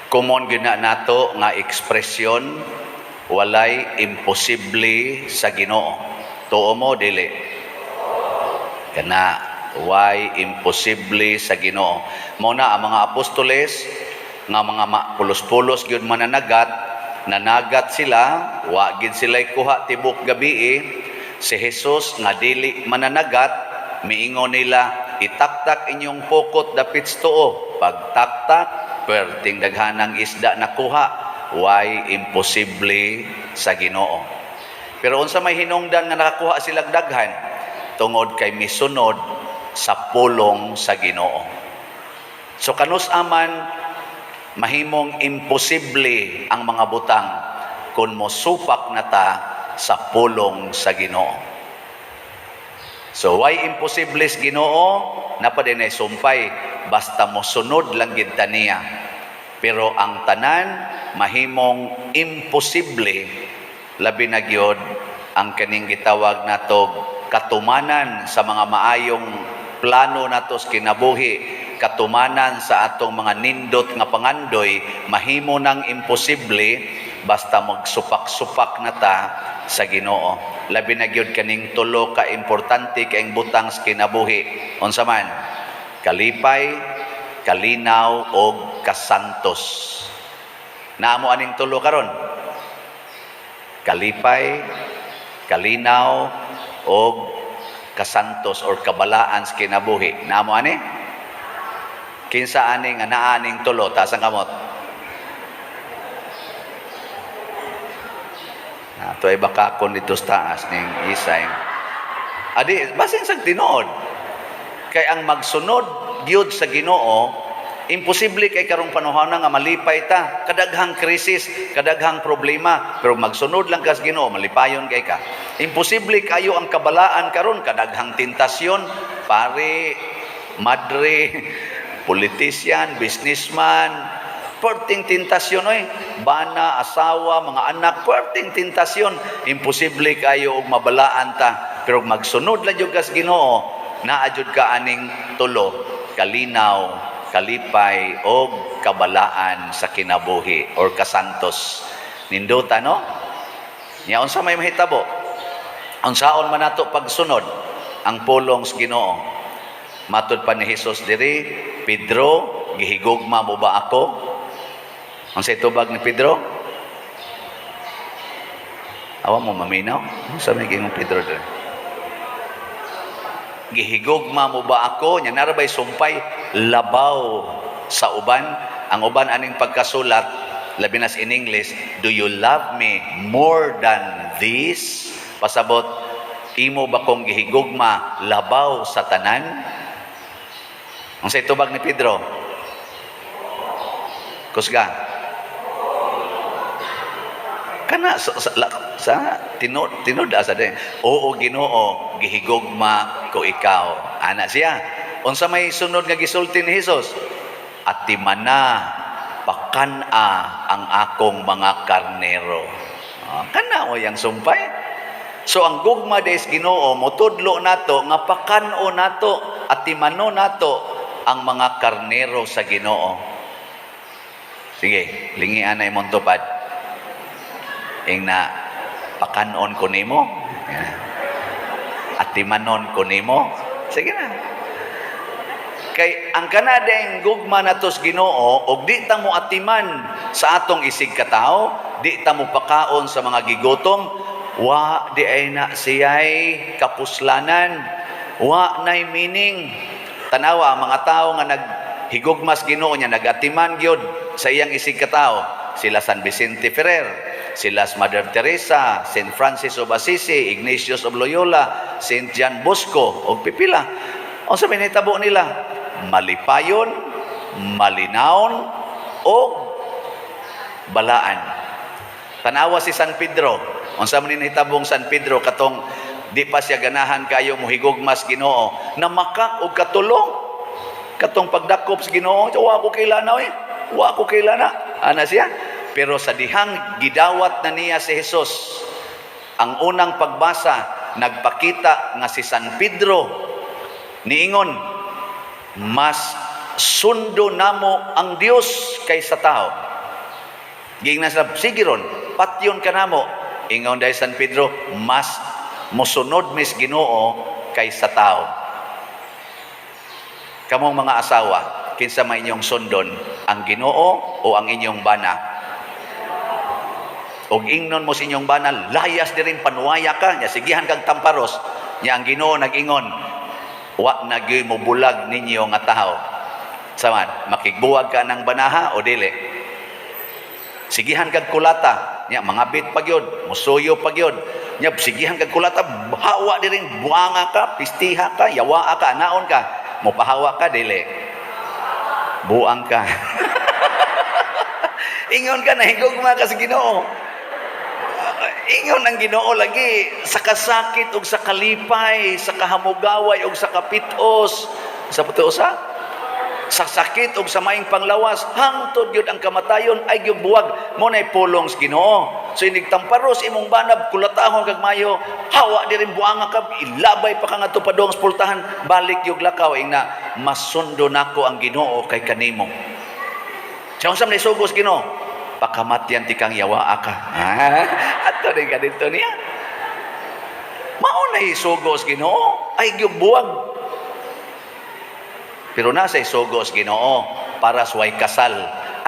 Common gyud na nato nga ekspresyon, "Walay imposible sa Ginoo." Tuo mo, dili? Kana, way imposible sa Ginoo. Mao na ang mga apostoles nga mga pulos-pulos gyud mananagat, nanagat sila, wa gid sila kuha tibok gabi. Si Jesus nga dili mananagat, miingon nila, "Itaktak inyong pukot dapit sa tuo." Pagtaktak, perting daghanang isda nakuha. Way imposible sa Ginoo. Pero unsa may hinungdan nga nakakuha silang daghan? Tungod kay misunod sa pulong sa Ginoo. So kanus aman mahimong imposible ang mga butang kung mosupak na ta sa pulong sa Ginoo. So way imposible sa Ginoo, naa pa diay sumpay, basta mosunod lang gid ta niya. Pero ang tanan mahimong imposible, labi na gyud ang kaning gitawag nato katumanan sa mga maayong plano nato sa kinabuhi, katumanan sa atong mga nindot nga pangandoy, mahimo nang imposible basta magsupak-supak na ta sa Ginoo. Labi na gyud kaning tulo ka importante kaayong butang sa kinabuhi. Unsa man? Kalipay, kalinaw og kasantos. Naa mo aning tulo karon? Kalipay, kalinaw og kasantos or kabalaan sa kinabuhi. Naa mo ani? Kinsa ani nga naa aning tulo? Taas ang kamot. Na, to ay baka kon dito sa taas ning isay. Adi, basin sa tinuod. Kay ang magsunod gyud sa Ginoo, imposible kay karong panahon nga malipay ta. Kadaghang krisis, kadaghang problema, pero magsunod lang ka sa Ginoo, malipayon kay ka. Imposible kayo ang kabalaan karon, kadaghang tentasyon, pare, madre, politician, businessman, perting tentasyon oy. Bana, asawa, mga anak, perting tentasyon. Imposible kayo og mabalaan ta. Pero magsunod lang jud ka sa Ginoo, naa jud ka aning tulo: kalinaw, kalipay og kabalaan sa kinabuhi or kasantos. Nindota, no? Nya unsa may mahitabo? Unsaon man nato pagsunod ang pulong sa Ginoo? Matud pa ni Jesus diri, "Pedro, gihigugma mo ba ako?" Unsay tubag ni Pedro? Awa mo maminaw? Unsa may giingon Pedro diri? "Gihigugma mo ba ako?" Nya naa ra bay sumpay, "labaw sa uban." Ang uban aning pagkasulat, labi na in English, "Do you love me more than this?" Pasabot, imo ba kong gihigugma labaw sa tanan? Unsay tubag ni Pedro? Kusga. Kana sa tinud tinud asa din. "Oo, Ginoo, gihigugma ko ikaw." Ana siya. Unsa may sunod nga gisulti ni Jesus? "Atimana, pakan-a ang akong mga karnero." Ah, kana o yang sumpay. So ang gugma des Ginoo motudlo nato nga pakan-o nato, atimano nato ang mga karnero sa Ginoo. Sige, lingian na imong tupad. Ingna, "Pakanon ko nimo. Atimanon ko nimo." Sige na. Kay ang kanadeng gugma nato sa Ginoo og di ta mo atiman sa atong isig katawo, di ta mo pakaon sa mga gigutom, wa diay na siya'y kapuslanan, wa nay meaning. Tanawa ang mga tao nga naghigugma sa Ginoo niya, nagatiman gyud sa iyang isig katawo, sila San Vicente Ferrer, sila Mother Teresa, Saint Francis of Assisi, Ignatius of Loyola, Saint John Bosco, og pipila. Unsa may nahitabo nila? Malipayon, malinawon, o balaan. Tanawa si San Pedro. Unsa man ni nahitabong San Pedro katong di pa siya ganahan kayo mohigugmas Ginoo, namakak og katulong katong pagdakop sa Ginoo, "Wa ko kailana oy. Wa ko kailana." Ana siya. Pero sa dihang gidawat na niya si Jesus, ang unang pagbasa nagpakita nga si San Pedro niingon, "Mas sundo namo ang Dios kaysa tao." Giingnan sila, "Sige ron, patyon ka namo." Ingon dahil San Pedro, "Mas mosunod mis Ginoo kaysa tao." Kamong mga asawa, kinsa may inyong sundon, ang Ginoo o ang inyong bana? Og ingnon mo sa inyong bana, "Layas diring, panuwaya ka," nya sigihan kag tamparos, nya ang Ginoo nag-ingon, "Wa na gyud mo bulag ninyo nga tawo." Saman, makigbuwag ka ng banaha o dili? Sigihan kag kulata, nya mangabit pa gyud, musuyo pa gyud. Nya sigihan kag kulata, "Hawa diring, buanga ka, pistiha ka, yawaa ka, naon ka." Mopahawa ka, dili? Buang ka. Ingon ka, nahigugma ka sa Ginoo. Ingon ang Ginoo lagi sa kasakit ug sa kalipay, sa kahamugaway ug sa kapitos, sa putosa, sa sakit ug sa maing panglawas, hangtod gyud ang kamatayon, ay gyud buwag mo nay pulong sa Ginoo. So inig tamparos imong banab, kulatahon kag mayo, "Hawa diring, buanga ka," ilabay pa ka ngadto padung sa pultahan, balik yung lakaw, ingna, "Masundo nako ang Ginoo kay kanimo." Siya unsa man sugos Ginoo? Pakamatyan ti kang yawaa ka. Ato din ka dito niya. Mao na isugos Ginoo, ay gyud buwag. Pero nasa isugos Ginoo para sa kasal,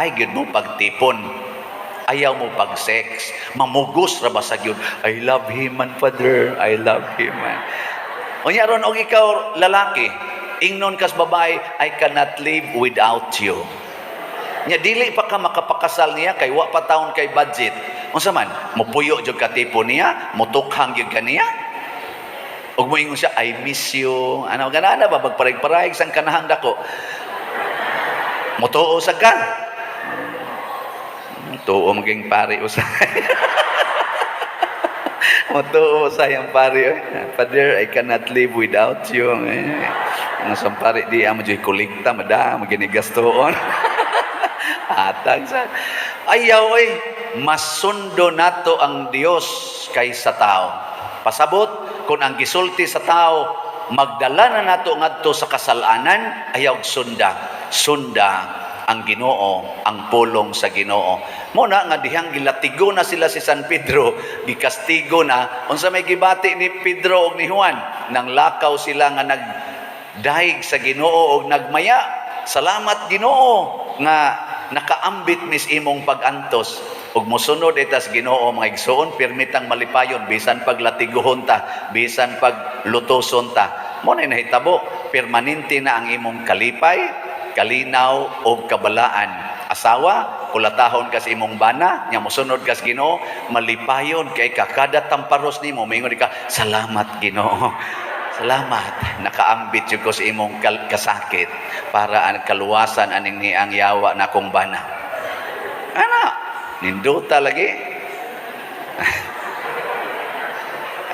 ay gyud mo pagtipon. Ayaw mo pag-sex. Mamugos ra ba sa gyud. "I love him man, Father. I love him man." Unya ron og ikaw lalaki, ingnon kas babae, "I cannot live without you." Nya dili pa ka makapakasal niya kay wa pa taon kay budget. Unsa man, mopuyo jud ka tipo niya, motukhang gyud ka niya. Ug moingon siya, "I miss you." Ano ganana ba magparig-parig sang kanahang dako. Motuo sa ka. Tuo maging pari usay. Motuo sa yang pari. "Oy. Father, I cannot live without you." Eh. Ang sa pari di amo jud kolekta mada maginigastoon. Atag sa ayaw oy, masundo nato ang Dios kaysa tao. Pasabot kung ang gisulti sa tao magdala na nato ngadto sa kasalanan, ayaw sunda. Sunda ang Ginoo, ang pulong sa Ginoo. Mo na nga dihang gilatigo na sila si San Pedro, gikastigo na, unsa may gibati ni Pedro ug ni Juan, nang lakaw sila nga nagdayeg sa Ginoo og nagmaya. "Salamat, Ginoo, nga nakaambit mis imong pag-antos." Ug mosunod itas Ginoo, mga igsoon, pirmitang malipayon bisan paglatiguhon ta, bisan paglutoson ta. Mo na nahitabo, permanente na ang imong kalipay, kalinaw og kabalaan. Asawa, kulatahon ka sa imong bana, nya mosunod ka sa Ginoo, malipayon kay ka kada tamparos nimo, moingon ka, "Salamat, Ginoo. Salamat, nakaambit jud ko sa imong kasakit para ang kaluwasan aning ni ang yawa na akong bana." Ana, nindota lagi.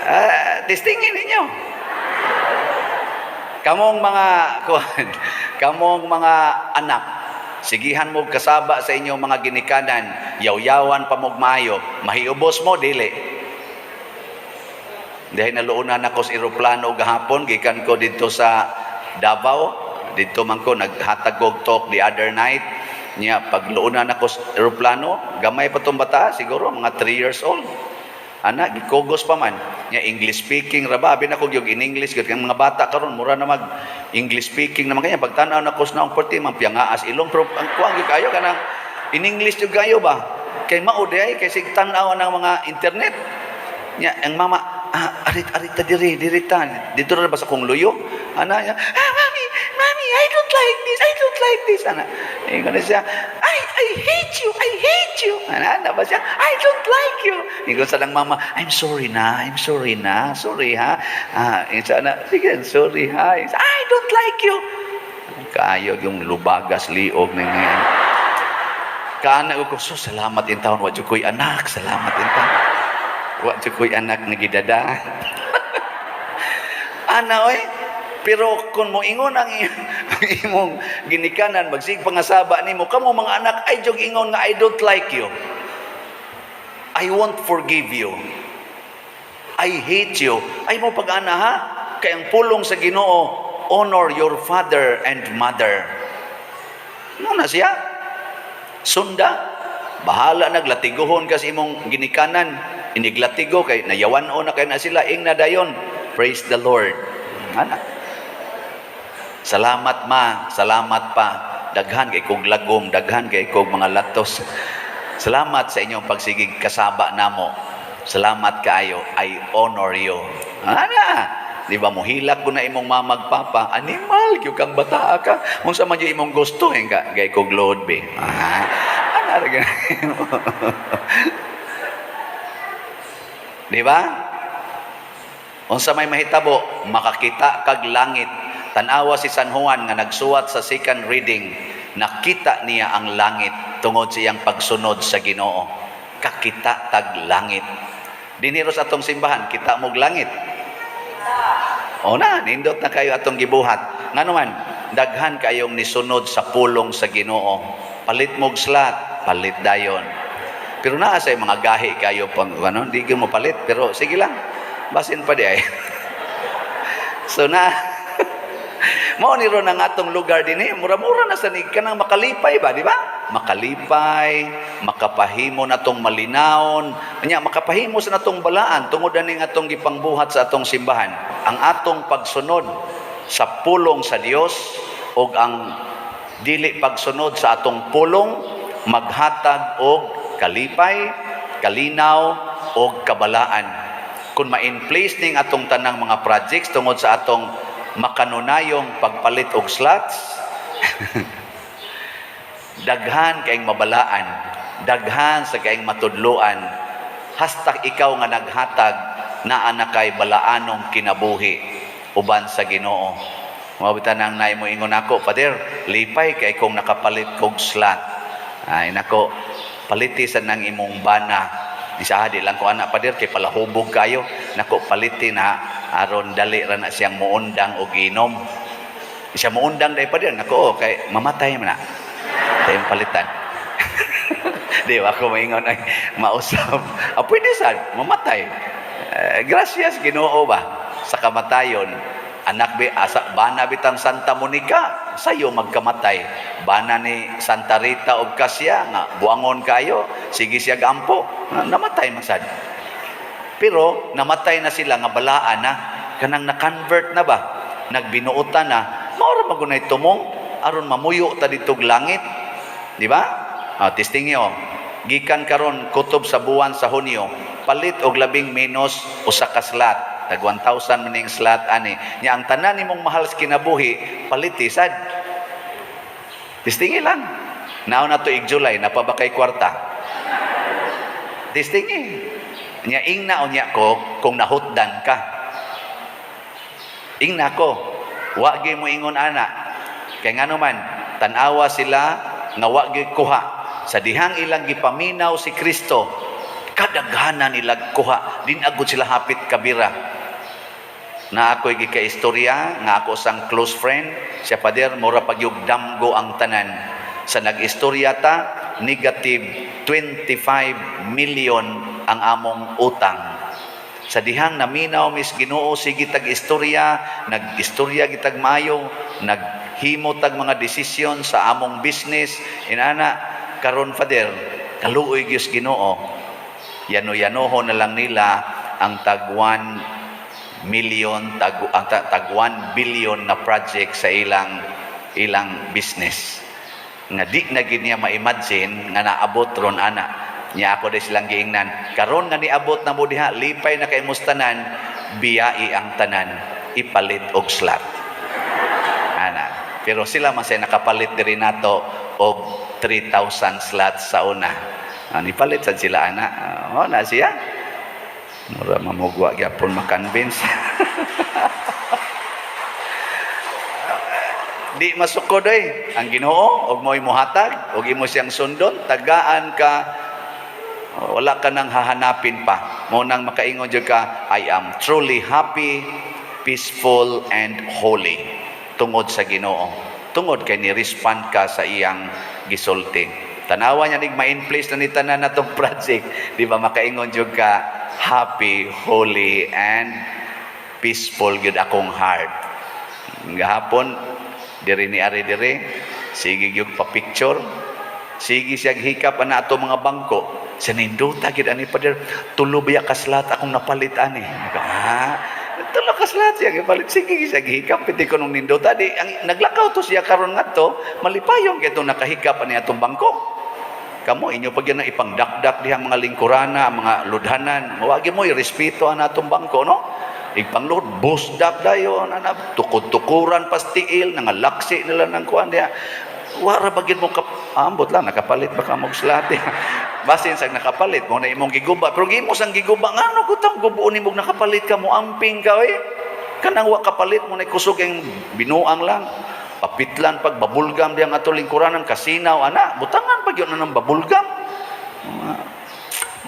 Ah, testingin ninyo. Kamong mga kuan, kamong mga anak, sigihan mo kasaba sa inyong mga ginikanan, yaw-yawan pa mo maayo, mahiubos mo dili? Dahil naluonan ako sa eroplano gahapon, gikan ko dito sa Davao, dito man ko naghatag og talk the other night. Nya pagluonan ako sa eroplano, gamay pa tong bata, siguro mga 3 years old. Ana, gikugos pa man. Nya English speaking ra ba? Abi nako gyud in English gyud kang mga bata karon mura na mag English speaking naman kanya pagtan-aw nako sa naong perti man piyangaas ilong, pero ang kuang gyud kayo kanang in English gyud kayo ba? Kay mao di ay kay sig tan-aw ng mga internet. Nya ang mama, "Ah, arit arit ta diri, diri ta. Dito ra ba sa kong luyo?" Ana niya, "Ah, Mami, Mami, I don't like this. I don't like this." Ana, ingon na siya, I hate you. I hate you." Ana, ana ba siya? "I don't like you." Ingon sa lang mama, "I'm sorry na. I'm sorry na. Sorry ha." Ah, ingon siya na, "Sige, sorry ha." Ingon siya, "I don't like you." Kaayo yung lubagas liog ninyo. Kaana ko, "So salamat in taon, wa jud ko'y anak, salamat in taon. Wa jud ko'y anak nga gidada." Ana oy, pero kung moingon ang imong ginikanan, magsig pangasaba nimo, kamo mga anak, ay jud ingon nga, "I don't like you. I won't forgive you. I hate you." Ay mo pag-ana ha, kay ang pulong sa Ginoo, "Honor your father and mother." Ano na siya? Sunda. Bahala naglatiguhon kasi imong ginikanan. Iniglatigo kay nayawan-on na kay na sila ing nadayon. Praise the Lord. Ana. Salamat, ma, salamat pa. Daghan kay kog lagom, daghan kay kog mga latos. Salamat sa inyong pagsigig kasaba namo. Salamat kaayo. I honor you. Ana. Di ba mohilak ko na imong mama ug papa, animal gyud kang bata ka. Unsa man gyud imong gusto eh ka gay kog load be. Ah, ana ra gyud. Di ba? Unsa may mahitabo, makakita kag langit. Tan-awa si San Juan nga nagsuwat sa second reading, nakita niya ang langit tungod sa iyang pagsunod sa Ginoo. Kakita tag langit. Dinhi sa atong simbahan, kita mog langit. O na, nindot na kayo atong gibuhat. Ngano man, daghan kayong nisunod sa pulong sa Ginoo. Palit mog slot, palit dayon. Pero naa sa mga gahi kayo pang ano, di gyud mo palit, pero sige lang. Basin pa di ay. So na mao ni ron ang atong lugar din eh. Mura-mura na sa nig kanang makalipay ba, di ba? Makalipay, makapahimo natong malinawon, nya makapahimo sa natong balaan tungod aning atong gipangbuhat sa atong simbahan. Ang atong pagsunod sa pulong sa Dios ug ang dili pagsunod sa atong pulong maghatag og kalipay, kalinaw og kabalaan. Kung ma-in place ning atong tanang mga projects tungod sa atong makanunayong pagpalit og slots, daghan kaayong mabalaan, daghan sa kaayong matudloan, hasta ikaw nga naghatag naa na kay balaanong kinabuhi uban sa Ginoo. Mao bitaw nang naay mo ingon ako, "Father, lipay kay kong nakapalit kog slot." Ay nako, paliti sa nang imong bana. Isa di lang ko ana, Father, kay palahubog kayo. Nako, paliti na aron dali ra na siyang muundang og inom. Siya muundang dai, Father, nako, oh, kay mamatay man na. Tayong palitan. Di ba ako maingon ay mausap. Ah, pwede sad, mamatay. Eh, gracias Ginoo ba sa kamatayon. Anak bi asa bana bitang Santa Monica sayo magkamatay. Bana ni Santa Rita og Cassia nga buangon kayo, sige siya gampo, namatay man sad. Pero namatay na sila nga balaan na, kanang na-convert na ba, nagbinuotan na, mao ra man gunay tumong aron mamuyo ta ditog langit. Di ba? Ah, testing niyo. Gikan karon kutob sa buwan sa Hunyo, palit og labing menos usa ka slot. Tag 1,000 maning slot ani. Nya ang tanan nimong mahal sa kinabuhi, paliti sad. Testingi lang. Naon na to ig July, naa pa ba kay kwarta? Testingi. Nya ingna unya ko kung nahutdan ka. Ingna ko. Wa gyud mo ingon ana. Kay ngano man, tan-awa sila nga wa gyud kuha. Sa dihang ilang gipaminaw si Kristo, kadaghanan nila kuha, din-agod sila hapit kabira. Na ako'y gikaistorya nga ako sang close friend, siya, "Father, mura pagyug damgo ang tanan." Sa nag-istorya ta, negative 25 million ang among utang. Sa dihang naminaw mis Ginoo, sige tag istorya, nag-istorya gitag maayo, naghimo tag mga desisyon sa among business, inana karon, Father, kaluoy gyud Ginoo. Yano-yanoho na lang nila ang tag 1 million, tag 1 billion na project sa ilang ilang business nga di na gid niya ma-imagine nga naabot ron ana. Nya ako di silang giingnan, karon nga niabot na mo diha, lipay na kay tanan, biyai ang tanan, ipalit og slot ana. Pero sila man say nakapalit diri nato og 3,000 slots sa una. Ah, nipalit sad sila ana. Ah, oh, na siya mura mamugwa gyapon ma-convince. Di masukod ay ang Ginoo og mo'y muhatag og imo siyang sundon, tagaan ka, wala ka nang hahanapin pa. Mo nang makaingon jud ka, "I am truly happy, peaceful and holy," tungod sa Ginoo, tungod kay ni respond ka sa iyang gisulti. Tanawa niya nig ma-in place na ni tanan natong project, di ba makaingon jud ka, "Happy, holy and peaceful gyud akong heart"? Gahapon diri ni ari diri sige gyud pa picture. Sige siya hikap ana ato mga bangko. Sa nindota gid ani, Pader, tulo biya ka slot akong napalit ani. Ah, tulo ka slot siya gipalit. Sige siya hikap piti ko nung nindota di ang naglakaw to siya karon ngadto, malipayon kay itong nakahikap ani atong bangko. Kamo inyo pag yan na ipangdakdak dihang mga lingkurana, mga ludhanan. Mawagi mo irespeto ang atong bangko, no? Ipangluhod, busdak dayon, ana, tukod-tukuran pastiil, nangalaksi nila ng kuan diha. Wara bagid mo kap ambot lang nakapalit ba ka mo slot? Basin sa nakapalit mo na imong giguba, pero gimo sang giguba, ngano gutang gubuon nimo nakapalit ka, mo amping ka oy? Kanang wa kapalit mo na kusog ang binuang lang, papitlan pag babulgam diyang ato lingkuranan, kasinaw ana, butangan pag yun na ng babulgam.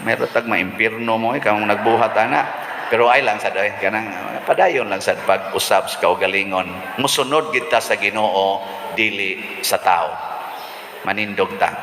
Meron tag maimpirno mo eh kang nagbuhat ana. Pero ay lang sad oy, kanang padayon lang sad pag-usab sa kaugalingon. Musunod kita sa Ginoo, dili sa tao. Manindog ta.